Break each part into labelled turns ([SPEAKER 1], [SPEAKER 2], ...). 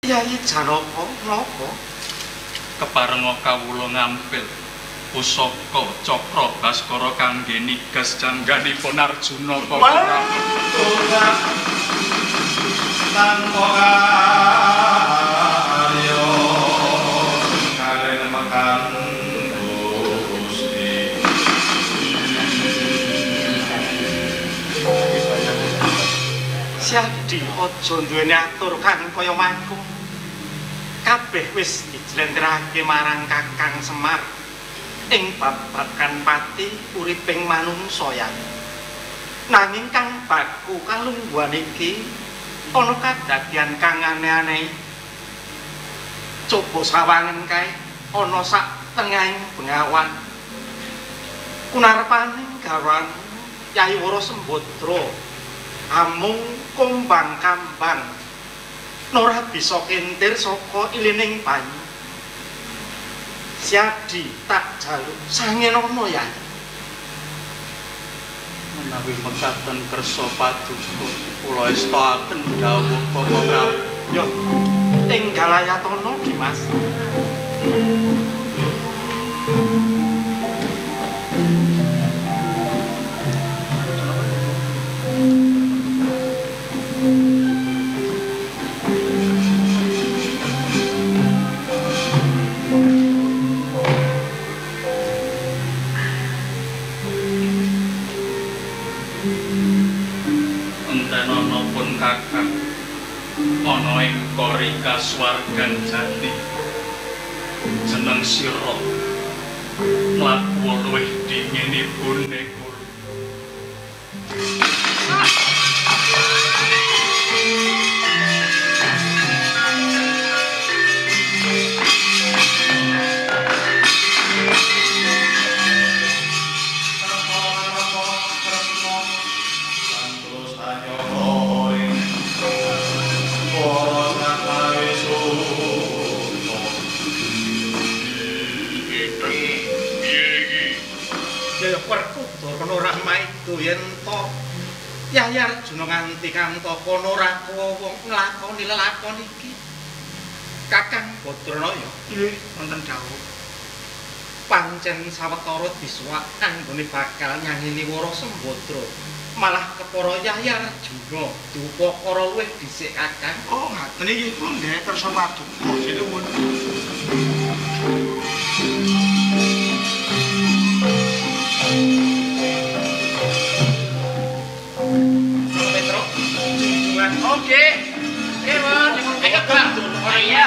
[SPEAKER 1] Yayi Janaka napa?
[SPEAKER 2] Keparenga kawula ngampil pusaka Cakra Baskara kangge nigas jangganipun Arjuna kok.
[SPEAKER 3] Tanpa karya kalen mekan Gusti.
[SPEAKER 1] Syadi aja duweni atur kang kaya mangko. Kabeh wis dijlentrehake marang Kakang Semar ing babagan pati uriping manungsa ya. Nanging kang baku kalungguhan iki ana kadadian kang aneh-aneh. Coba sawangen kae ana sak tengahing bengawan. Kunarpaning garwan Kyai Wara Sembadra amung kombang-kambang ora bisa kentir saka ilining banyu. Syadi tak jaluk sangenono ya.
[SPEAKER 2] Menawi mekaten kersa paduka kula estoaken dawuh Bapak Prabu.
[SPEAKER 1] Yo tinggalayatana Dimas.
[SPEAKER 2] Kakang ana ing kori kasuwargan jati jeneng sira mlaku luwih dinginipun kula.
[SPEAKER 1] Yen to Yayi Arjuna nganti kantaka ora kuwa nglakoni lelakon iki. Kakang Badranaya
[SPEAKER 4] nggih wonten dawuh.
[SPEAKER 1] Pancen sawetara disuwak anggone bakal nyangini Wara Sembadra. Malah kepara Yayi Arjuna diupakara luwih dhisik Kakang.
[SPEAKER 4] Oh ngaten iki kula nderek kersa paduka sinuwun.
[SPEAKER 1] Oke. Ayo, Pak. Oh iya.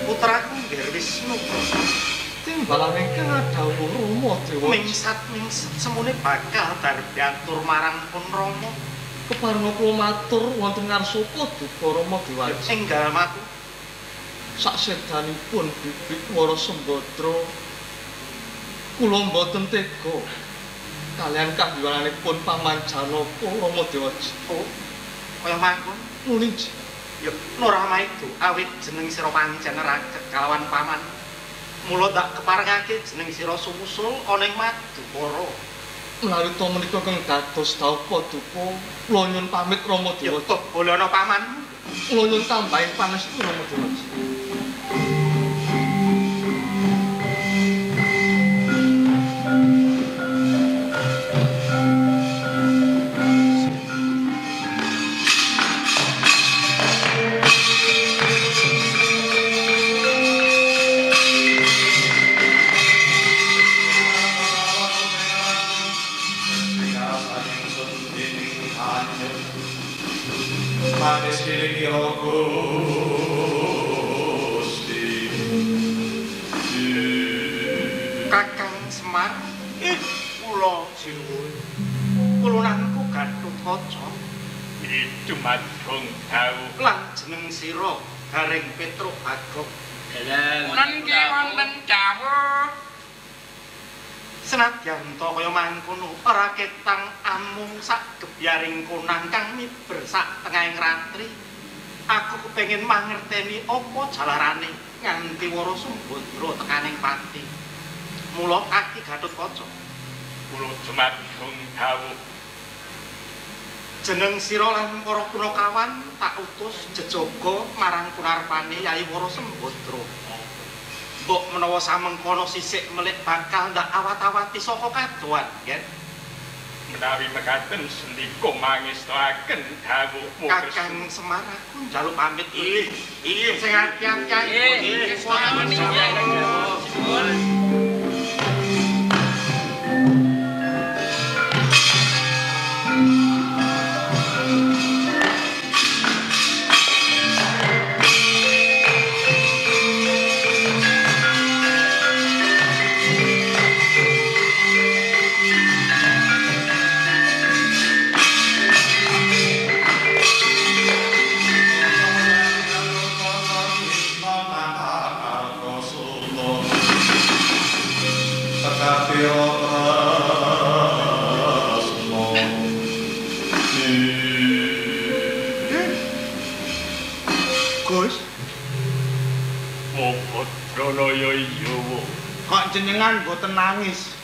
[SPEAKER 1] Putraku Ngger Wisnu
[SPEAKER 5] timbalan ingkang adhawuh Rama Dewa
[SPEAKER 1] mingsat-mingsat semune bakal darbiatur marang pun Rama.
[SPEAKER 5] Keparenga kula matur wonten ngarsaka duka Rama Dewa
[SPEAKER 1] enggal matu
[SPEAKER 5] saksedanipun Bibik Wara Sembadra kula mboten tega kalian kahiwananipun Paman Janaka Rama Dewaji.
[SPEAKER 1] Oh, kaya mangkon
[SPEAKER 5] muni
[SPEAKER 1] ya ora maido awit jeneng sira pancen raket kalawan paman. Mula tak keparengake jeneng sira sumusul ana ing Madukara.
[SPEAKER 5] Menawi ta menika kang dados dhawuh duka kula nyuwun pamit Rama Dewaji.
[SPEAKER 1] Ya boleh ana paman.
[SPEAKER 5] Kula nyuwun tambahin pangestu Rama Dewaji.
[SPEAKER 3] Manis Pira Gusti.
[SPEAKER 1] Kakang Semar, kula sinuwun. Kulunanku Gatotkaca.
[SPEAKER 2] Dumadong dawuh
[SPEAKER 1] lan jeneng sira Gareng Petruk Bagong.
[SPEAKER 6] Lan iki wonten dawuh.
[SPEAKER 1] Senadyan ta kaya mangkono ora ketang amung sak gebyaring konang kang miber sak tengahing ratri. Aku kepengin mangerteni apa jalarane nganti Wara Sumbadra tekaning pati. Mula kaki Gatotkaca.
[SPEAKER 2] Kula dumadong dawuh.
[SPEAKER 1] Jeneng sira lan para punakawan tak utus jejaga marang kunarpane Yayi Wara Sembadra. Mbok menawa samengkono sisik melik bakal ndak awat-awati saka kadohan, nggih.
[SPEAKER 2] Menawi mekaten sendika mangestoaken dawuh
[SPEAKER 1] Kakang Semar, aku njaluk pamit. Iya, sing ati-ati.
[SPEAKER 6] Nggih,
[SPEAKER 4] Kok jenengan mboten nangis?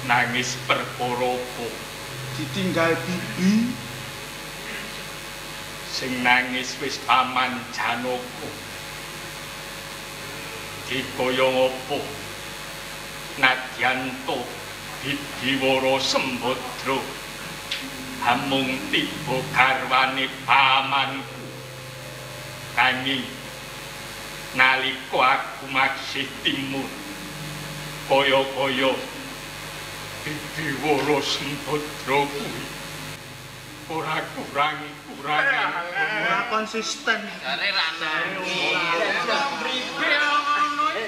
[SPEAKER 2] Nangis perkara apa?
[SPEAKER 4] Ditinggal bibi.
[SPEAKER 2] Sing nangis wis paman Janaka. Dikaya ngapa? Nadyan ta Bibi Wara Sembadra amung tiba garwane pamanku. Nanging nalika aku maksih timur kaya-kaya Bibi Wara Sembadra kuwi ora kurang-kurang
[SPEAKER 4] ora konsisten.
[SPEAKER 6] Jare ra nangis.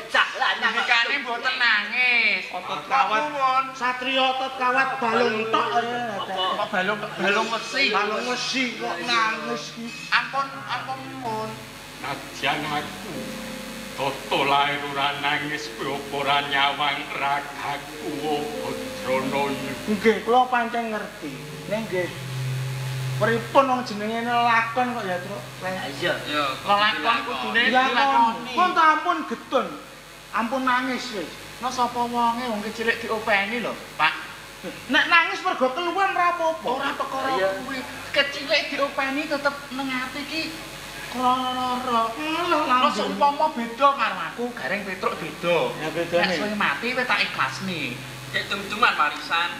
[SPEAKER 6] Cak lanang ndikane mboten nangis.
[SPEAKER 4] Otot kawat satriya otot kawat balung tok.
[SPEAKER 6] Kok balung balung wesi.
[SPEAKER 4] Balung wesi kok nangis iki.
[SPEAKER 6] Ampun ampun mun.
[SPEAKER 2] Nadyan aku toto lair ora nangis kuwi apa ora nyawang ragaku Badranaya.
[SPEAKER 4] Nggih, kula pancen ngerti. Ning nggih pripun wong jenenge lakon kok ya, Truk?
[SPEAKER 7] Lah iya.
[SPEAKER 6] Lelakon kudune dilakoni.
[SPEAKER 4] Pun ta ampun getun. Ampun nangis wis.
[SPEAKER 6] Nah sapa wonge wong kecilik diopeni lho, Pak.
[SPEAKER 4] Nek nangis mergo keluwen ora apa-apa.
[SPEAKER 6] Ora perkara kuwi. Kecilik diopeni tetep nang ati iki krana lara. Lha seumpama beda karo aku, Gareng Petruk beda.
[SPEAKER 4] Ya bedane.
[SPEAKER 6] Nek suwe mati kowe tak ikhlasne.
[SPEAKER 7] Cek dum-duman warisan.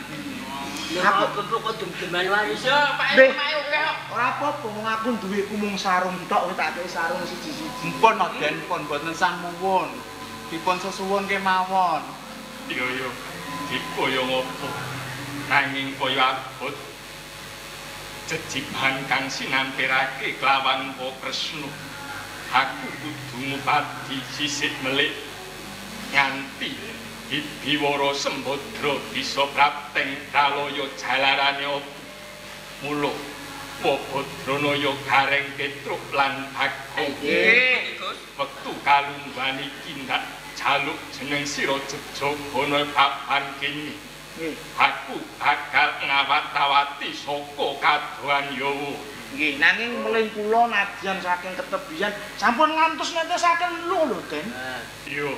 [SPEAKER 7] Aku kok dum-duman warisan.
[SPEAKER 6] Ya, Pak, omahe oke kok.
[SPEAKER 4] Ora apa-apa, wong aku duweku mung sarung tok, kowe tak kei sarung siji-siji.
[SPEAKER 8] Mpun Den, pun mboten sah muwun. Dipun sesuwun kemawon.
[SPEAKER 2] Iya iya, dikaya ngapa? Nanging kaya abot jejiban kang sinampirake kelawan Kresna. Aku kudu ngupadi sisik melik nganti Bibi Wara Sembadra bisa prapteng pralaya jalarane apa. Mula Badranaya Gareng Petruk lan Bagong.
[SPEAKER 6] Nggih,
[SPEAKER 2] Gus. Wektu kalungguhan iki ndak jaluk jeneng sira jejagana papan kene.
[SPEAKER 4] Nggih.
[SPEAKER 2] Aku bakal ngawat-awati saka kadohan Yawa.
[SPEAKER 4] Nggih, nanging meling kula nadyan saking ketebian sampun ngantos netesaken lu lho, Den.
[SPEAKER 2] Iya.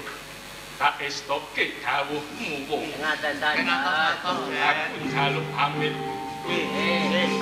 [SPEAKER 2] Tak estoke dawuhmu wong.
[SPEAKER 7] Ngaten ta.
[SPEAKER 2] Aku njaluk pamit.
[SPEAKER 4] Nggih.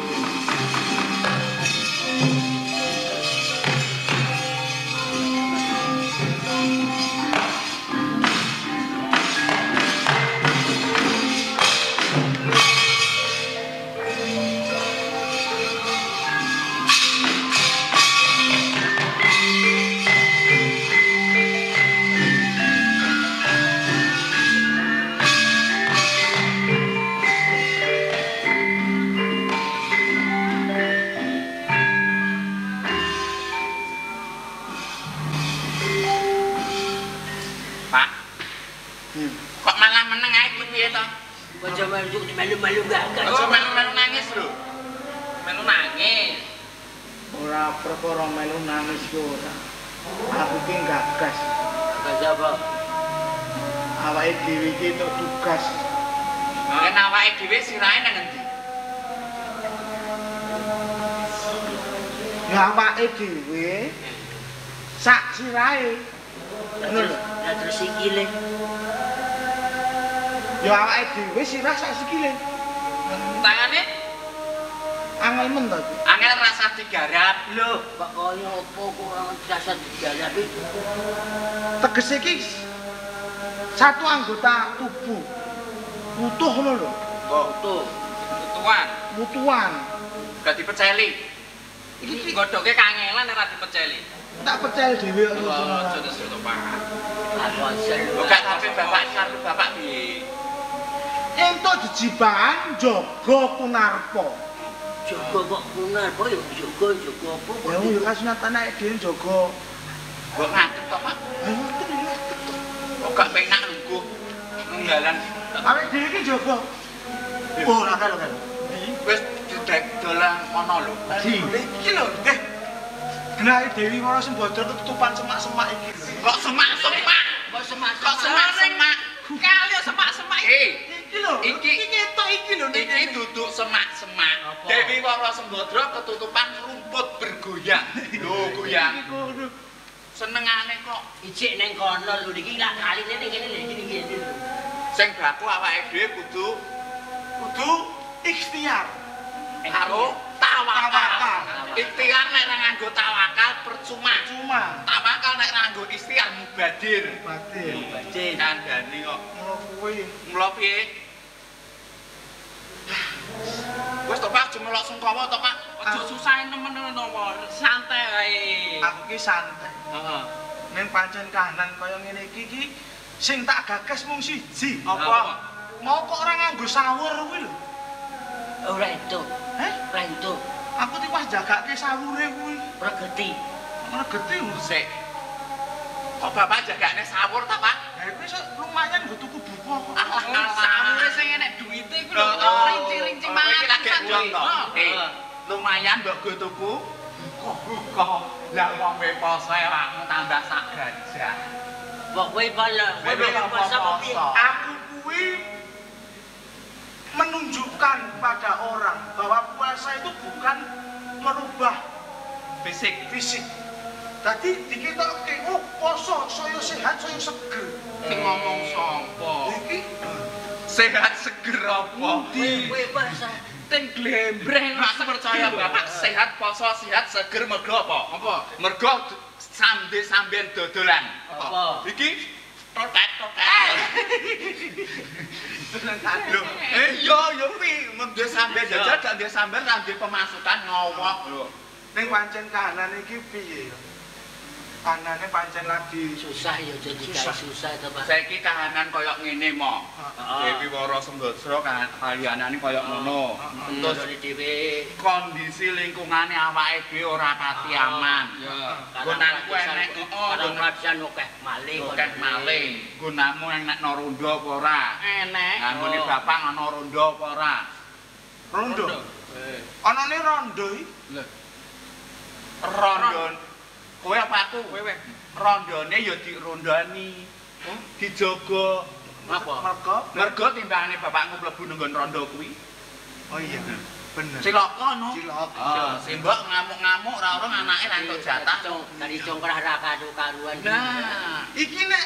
[SPEAKER 7] Aja melu-melu gagas.
[SPEAKER 6] Aja melu-melu nangis lho.
[SPEAKER 7] Melu nangis.
[SPEAKER 4] Ora perkara melu nangis ki ora. Aku ki gagas.
[SPEAKER 7] Gagas apa?
[SPEAKER 4] Awake dhewe iki entuk tugas.
[SPEAKER 6] Yen awake dhewe sirahe nang endi?
[SPEAKER 4] Ya awake dhewe sak sirahe. Ngono lho.
[SPEAKER 7] Lah terus sikile.
[SPEAKER 4] Ya awake dhewe sirah sak sikile.
[SPEAKER 7] Tangane
[SPEAKER 4] angel men to.
[SPEAKER 6] Angel rasa digarap.
[SPEAKER 7] Lho, kok kaya apa kok ora rasa digarap iki?
[SPEAKER 4] Tegese iki satu anggota tubuh utuh ngono lho.
[SPEAKER 7] Utuh.
[SPEAKER 6] Mutuan.
[SPEAKER 4] Mutuan.
[SPEAKER 6] Gak dipeceli.
[SPEAKER 7] Iki godhoke kangelan ora dipeceli.
[SPEAKER 4] Tak pecel dhewe kok.
[SPEAKER 7] Aja terus to, Pak.
[SPEAKER 6] Lho gak sampe bapak karo bapak piye?
[SPEAKER 4] Entuk jejibahan jaga Kunarpa.
[SPEAKER 7] Jaga kok Kunarpa ya jaga jaga apa kok.
[SPEAKER 4] Ya yo kasunatan awake dhewe jaga.
[SPEAKER 6] Mbok ngadeg to, Pak? Kok gak penak lungguh nunggalan.
[SPEAKER 4] Awake dhewe iki jaga. Oh, ora karo kan.
[SPEAKER 6] Wis didek dolan kono lho.
[SPEAKER 4] Iki lho, nggih. Genahe Dewi Wara Sembadra ketutupan semak-semak iki.
[SPEAKER 6] Kok semak-semak?
[SPEAKER 7] Kok semak-semak?
[SPEAKER 6] Kok semak-semak?
[SPEAKER 7] Kali semak-semak
[SPEAKER 6] iki.
[SPEAKER 4] Iki lho,
[SPEAKER 6] iki
[SPEAKER 4] ketok iki lho.
[SPEAKER 6] Iki duduk semak-semak. Dewi Wara Sembadra ketutupan rumput bergoyang. Lho, goyang. Senengane kok
[SPEAKER 7] ijik ning kono lho iki lak kaline ning kene lho iki ngene lho.
[SPEAKER 6] Sing baku awake dhewe kudu
[SPEAKER 4] ikhtiar
[SPEAKER 6] karo tawakal. Ikhtiar nek ora nganggo tawakal percuma. Tawakal nek ora nganggo ikhtiar mubadir. Mubadir. Kandhane kok.
[SPEAKER 4] Mula kuwi.
[SPEAKER 6] Mula piye? Wis to Pak, aja melok sungkawa to Pak.
[SPEAKER 7] Aja susah nemen ngono to, santai wae.
[SPEAKER 4] Aku ki santai.
[SPEAKER 7] Heeh.
[SPEAKER 4] Ning pancen kahanan kaya ngene iki ki sing tak gagas mung siji.
[SPEAKER 6] Apa?
[SPEAKER 4] Mau kok ora nganggo sawur kuwi lho.
[SPEAKER 7] Ora entuk.
[SPEAKER 4] Heh?
[SPEAKER 7] Ora entuk.
[SPEAKER 4] Aku tiwas jagake sawure kuwi.
[SPEAKER 7] Regeti.
[SPEAKER 4] Regeti
[SPEAKER 6] sik. Kok bapak jagakne sawur ta, Pak?
[SPEAKER 4] Lah kuwi lumayan nggo tuku buku kok.
[SPEAKER 7] Sawure sing enek duwite kuwi lho rinci-rinci mangan.
[SPEAKER 6] Eh, lumayan mbok go tuku buku. Lah wong we poso awakmu tambah sak gajah.
[SPEAKER 7] Mbok kowe poso apa piye?
[SPEAKER 4] Aku kuwi menunjukkan pada orang bahwa puasa itu bukan merubah fisik. Tadi diketokke, oh poso saya sehat, saya seger.
[SPEAKER 6] Sing ngomong sapa?
[SPEAKER 4] Iki
[SPEAKER 6] sehat seger apa?
[SPEAKER 7] Kowe puasa
[SPEAKER 6] ting glembreng. Aku percaya bapak sehat poso sehat seger mergo apa?
[SPEAKER 7] Apa?
[SPEAKER 6] Mergo sambe sampean dodolan.
[SPEAKER 7] Apa?
[SPEAKER 6] Iki totet-totet. Lho, yo yo kuwi mendhe sampean jajal gak ndek sampean ra ndek pemasukan ngowok lho.
[SPEAKER 4] Ning pancen kahanan iki piye ya? Kahanane pancen lagi
[SPEAKER 7] susah ya jadi gawe susah to Pak.
[SPEAKER 6] Saiki kahanan koyo ngene mo. Dewi Wara Sembadra kahanane koyo ngono.
[SPEAKER 7] Terus dhewe
[SPEAKER 6] kondisi lingkungane awake dhewe ora pati aman. Nggonanku enek heeh,
[SPEAKER 7] nggon akeh maling.
[SPEAKER 6] Akeh maling. Nggonamu enek no rondo apa ora?
[SPEAKER 7] Enek.
[SPEAKER 6] Lah nggone bapak ana rondo apa ora?
[SPEAKER 4] Rondo. Anane rondo iki.
[SPEAKER 6] Lho. Rondo. Kowe apa aku? Kowe. Rondone ya dirondani. Dijaga.
[SPEAKER 7] Apa?
[SPEAKER 4] Mergo
[SPEAKER 6] mergo timbangane bapakmu mlebu nang nggon rondo kuwi.
[SPEAKER 4] Oh iya. Bener.
[SPEAKER 6] Cilaka no.
[SPEAKER 4] Cilaka.
[SPEAKER 6] Oh, simbok ngamuk-ngamuk ora ora anake ra entuk jatah.
[SPEAKER 7] Dari congkrah ra karu-karuan.
[SPEAKER 6] Nah,
[SPEAKER 4] iki nek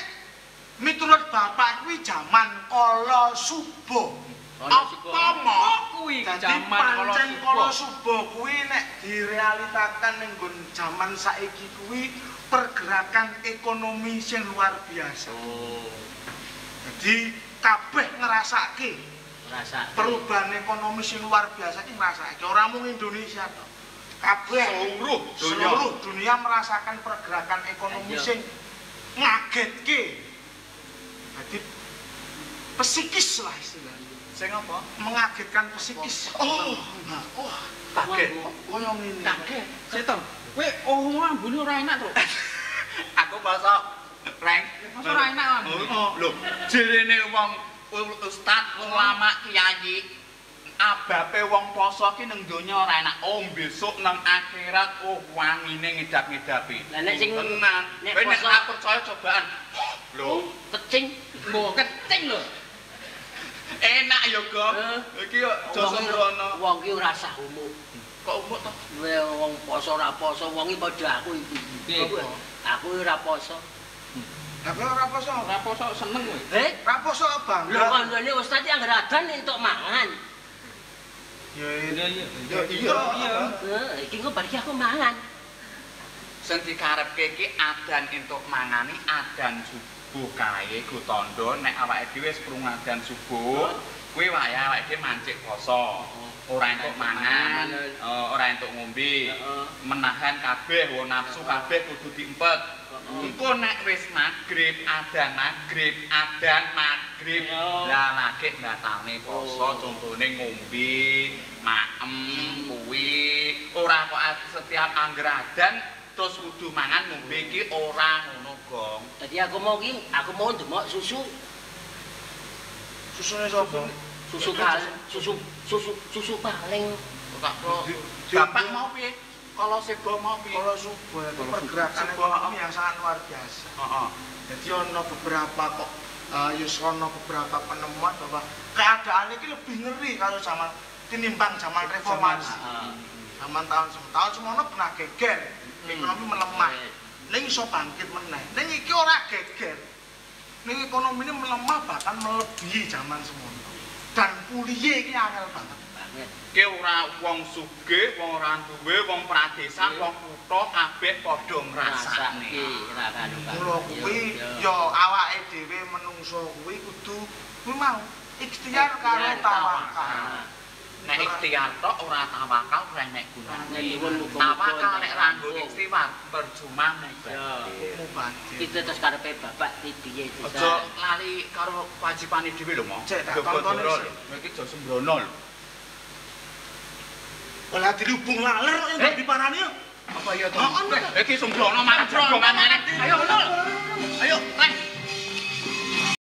[SPEAKER 4] miturut bapak kuwi jaman kala suba.
[SPEAKER 6] Apa mo
[SPEAKER 7] kuwi
[SPEAKER 4] jaman kala suba kuwi nek direalitakan ning nggon jaman saiki kuwi pergerakan ekonomi sing luar biasa.
[SPEAKER 7] Oh.
[SPEAKER 4] Jadi kabeh ngrasake perubahan ekonomi sing luar biasa iki ngrasake ora mung Indonesia tok. Kabeh seluruh dunia merasakan pergerakan ekonomi sing ngagetke. Jadi psikis lah istilahnya.
[SPEAKER 6] Sing apa?
[SPEAKER 4] Mengagetkan psikis. Oh, oh,
[SPEAKER 6] kaget.
[SPEAKER 4] Koyo ngene.
[SPEAKER 7] Kaget. Sik to. Kowe oh ambune ora enak to.
[SPEAKER 6] Aku poso reng.
[SPEAKER 7] Poso ora enak ambune.
[SPEAKER 6] Lho, jerene wong Ustaz, ulama, kiai, abape wong poso ki nang donya ora enak. Oh, besok nang akhirat oh wangine ngidap-ngidapi.
[SPEAKER 7] Lah nek sing
[SPEAKER 6] tenan, kowe nek ora percaya cobaan. Lho,
[SPEAKER 7] kecing. Mbok kecing lho.
[SPEAKER 6] Enak ya, Gong. Iki yo aja sembrono.
[SPEAKER 7] Wong ki ora sah umuk.
[SPEAKER 6] Kok umuk to?
[SPEAKER 7] Wong poso ora poso, wong iki padha aku iki. Aku ora poso.
[SPEAKER 4] Aku ora poso.
[SPEAKER 8] Ora poso seneng kowe.
[SPEAKER 7] Eh,
[SPEAKER 4] ora poso bangga.
[SPEAKER 7] Lho kandhane ustaz iki anggere adan entuk mangan.
[SPEAKER 4] Ya iya. Ya iya.
[SPEAKER 7] Heeh, iki engko bar iki aku mangan.
[SPEAKER 6] Sing dikarepke iki adan entuk mangani adan subuh kae go tandha nek awake dhewe wis krungu adan subuh, kuwi wayah awake dhewe mancik poso. Ora entuk mangan, ora entuk ngombe, menahan kabeh hawa nafsu kabeh kudu diempet. Engko nek wis magrib, adan magrib, adan magrib. Lah lagek batalne poso contone ngombe, maem kuwi. Ora kok setiap angger adan terus kudu mangan ngombe iki ora ngono, Gong.
[SPEAKER 7] Dadi aku mau ki, aku mau ndemok susu.
[SPEAKER 4] Susune sapa?
[SPEAKER 7] Susu kal, susu susu susu paling.
[SPEAKER 6] Bapak mau piye? Kalau sebo mau piye?
[SPEAKER 4] Kalau subo itu pergerakan ekonomi yang sangat luar biasa. Jadi ono beberapa kok ya ono beberapa penemuan bahwa keadaan ini lebih ngeri kalau zaman tinimbang zaman reformasi. Zaman tahun semono pernah geger, ekonomi melemah. Ning iso bangkit meneh. Ning iki ora geger. Ning ekonomi ini melemah bahkan melebihi zaman semono. Dan pulihe iki angel banget.
[SPEAKER 6] Ki ora wong sugih, wong ora duwe, wong pradesan, wong kutha kabeh padha ngrasakne.
[SPEAKER 4] Mula kuwi ya awake dhewe menungso kuwi kudu kuwi mau ikhtiar karo tawakal.
[SPEAKER 6] Nek ikhtiar tok ora tawakal ora enek gunane. Tawakal nek ra nggo ikhtiar percuma mubazir.
[SPEAKER 7] Iki terus karepe bapak iki piye?
[SPEAKER 6] Aja lali karo kewajibane dhewe lho, Mo.
[SPEAKER 4] Cek tak tontone.
[SPEAKER 6] Iki aja sembrono lho.
[SPEAKER 4] Olah dirubung laler kok yang diparani yo.
[SPEAKER 6] Apa iya to? Iki sembrono marang jagongan maneh. Ayo, ayo, rek.